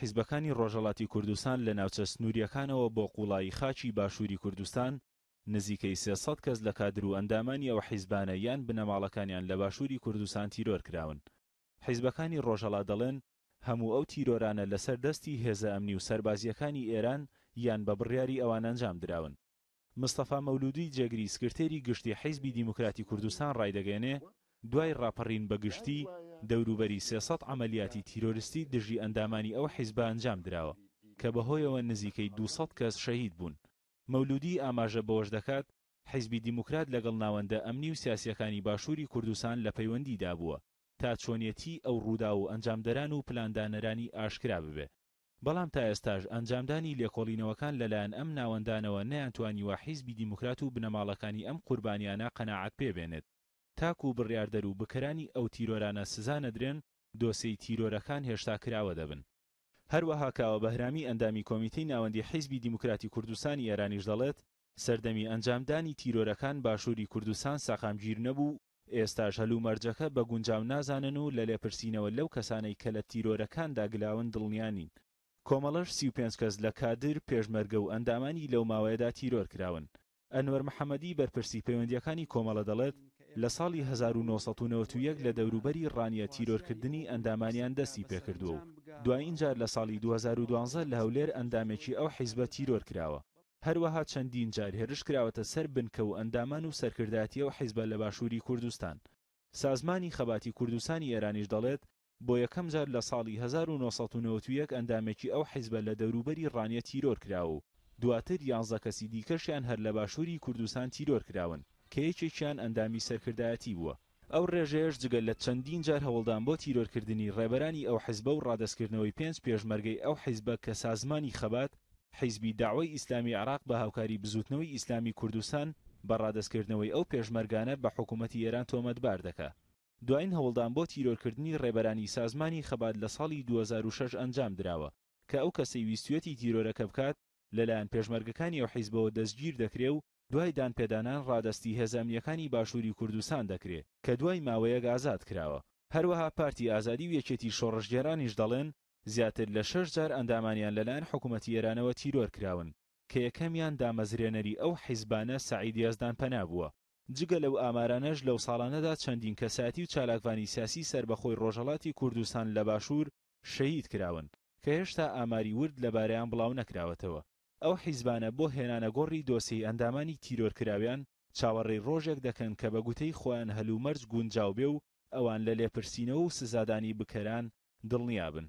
حیزبەکانی ڕۆژهەڵاتی کوردستان لە ناوچە سنوورییەکانەوە بۆ قووڵایی خاکی باشووری کوردستان، نزیکەی 300 کەس لە کادر و ئەندامانی ئەو حیزبانە یان بنەماڵەکانیان لە باشووری کوردستان تیرۆر کراون. حیزبەکانی ڕۆژهەڵات دەڵێن، هەموو ئەو تیرۆرانە لەسەر دەستی هێزە ئەمنی و سەربازییەکانی ئێران یان بە بڕیاری ئەوان ئەنجام دراون. مستەفا مەولوودی جێگری سکرتێری گشتی حیزبی دیموکراتی کوردستان ڕایدەگەیەنێ، دوای ڕاپەڕین بە گشتی، دەوروبەری 300 عەمەلیاتی تیرۆرستی دژی ئەندامانی ئەو حیزبە ئەنجام دراوە، کە بەهۆیەوە نزیکەی 200 کەس شەهید بوون. مەولوودی ئاماژە بەوەش دەکات، حیزبی دیموکرات لەگەڵ ناوەندە ئەمنی و سیاسییەکانی باشووری کوردستان لە پەیوەندیدا بووە تا چۆنیەتیی ئەو ڕووداو و ئەنجامدەران و پلاندانەرانی ئاشکرا ببێ. بەڵام تا ئێستاش ئەنجامدانی لێکۆڵینەوەکان لەلایەن ئەم ناوەندانەوە نەیانتوانیوە حیزبی دیموکرات و بنەماڵەکانی ئەم قوربانیانە قەناعەت پێ بێنێت. تاکوو بڕیاردەر و بکەرانی ئەو تیرۆرانە سزا نەدرێن، دۆسێی تیرۆرەکان هێشتا کراوە دەبن. هەروەها کاوە بەهرامی ئەندامی کۆمیتەی ناوەندی حیزبی دیموکراتی کوردستانی ئێرانیش دەڵێت، سەردەمی ئەنجامدانی تیرۆرەکان باشووری کوردستان سەقامگیر نەبوو و ئێستاش هەلومەرجەکە بە گونجاو نازانن و لە لێپرسینەوە لەو کەسانەی کە لە تیرۆرەکاندا گلاون دڵنیا نین. کۆمەڵەش 35 کەس لە کادر، پێشمەرگە و ئەندامانی لەو ماوەیەدا تیرۆر کراون. ئەنوەر محەمەدی بەرپرسی پەیوەندییەکانی کۆمەڵە دەڵێت، لە ساڵی 1991 لە دەوروبەری ڕانیە تیرۆرکردنی ئەندامانیان دەستی پێکردووە و دوایین جار لە ساڵی 2012 لە هەولێر ئەندامێکی ئەو حیزبە تیرۆر کراوە. هەروەها چەندین جار هێرش کراوەتە سەر بنکە و ئەندامان و سەرکردایەتی ئەو حیزبە لە باشووری کوردستان. سازمانی خەباتی کوردستانی ئێرانیش دەڵێت، بۆ یەکەم جار لە ساڵی 1991 ئەندامێکی ئەو حیزبە لە دەوروبەری ڕانیە تیرۆر کراوە و دواتر یانزە کەسی دیکەشیان هەر لە باشووری کوردستان تیرۆر کراون کە یەکێکیان ئەندامی سەرکردایەتی بووە. ئەو ڕێژەیەش جگە لە چەندین جار هەوڵدان بۆ تیرۆرکردنی ڕێبەرانی ئەو حیزبە و ڕادەستکردنەوەی پێنج پێشمەرگەی ئەو حیزبە کە سازمانی خەبات، حیزبی دەعوەی ئیسلامی عێراق بە هاوکاری بزووتنەوەی ئیسلامی کوردستان بە ڕادەستکردنەوەی ئەو پێشمەرگانە بە حکوومەتی ئێران تۆمەتبار دەکا. دوایین هەوڵدان بۆ تیرۆرکردنی ڕێبەرانی سازمانی خەبات لە ساڵی 2006 ئەنجام دراوە کە ئەو کەسەی ویستویەتی تیرۆرەکە بکات لەلایەن پێشمەرگەکانی ئەو حیزبەوە دەستگیر دەکرێ و دوای دانپێدانان ڕادەستی هێزە ئەمنییەکانی باشووری کوردستان دەکرێ کە دوای ماوەیەک ئازاد کراوە. هەروەها پارتی ئازادی و یەکێتی شۆڕشگێرانیش دەڵێن زیاتر لە شەش جار ئەندامانیان لەلایەن حکوومەتی ئێرانەوە تیرۆر کراون کە یەکەمیان دامەزرێنەری ئەو حیزبانە سەعید یەزدانپەنا بووە. جگە لەو ئامارانەش لەو ساڵانەدا چەندین کەسایەتی و چالاکڤانی سیاسی سەربەخۆی ڕۆژهەڵاتی کوردستان لە باشوور شەهید کراون کە هێشتا ئاماری ورد لەبارەیان بڵاو نەکراوەتەوە. ئەو حیزبانە بۆ هێنانەگۆڕی دۆسیەی ئەندامانی تیرۆرکراویان چاوەڕێی ڕۆژێک دەکەن کە بە گوتەی خۆیان هەلومەرج گونجاو بێ و ئەوان لە لێپرسینەوە و سزادانی بکەران دڵنیا بن.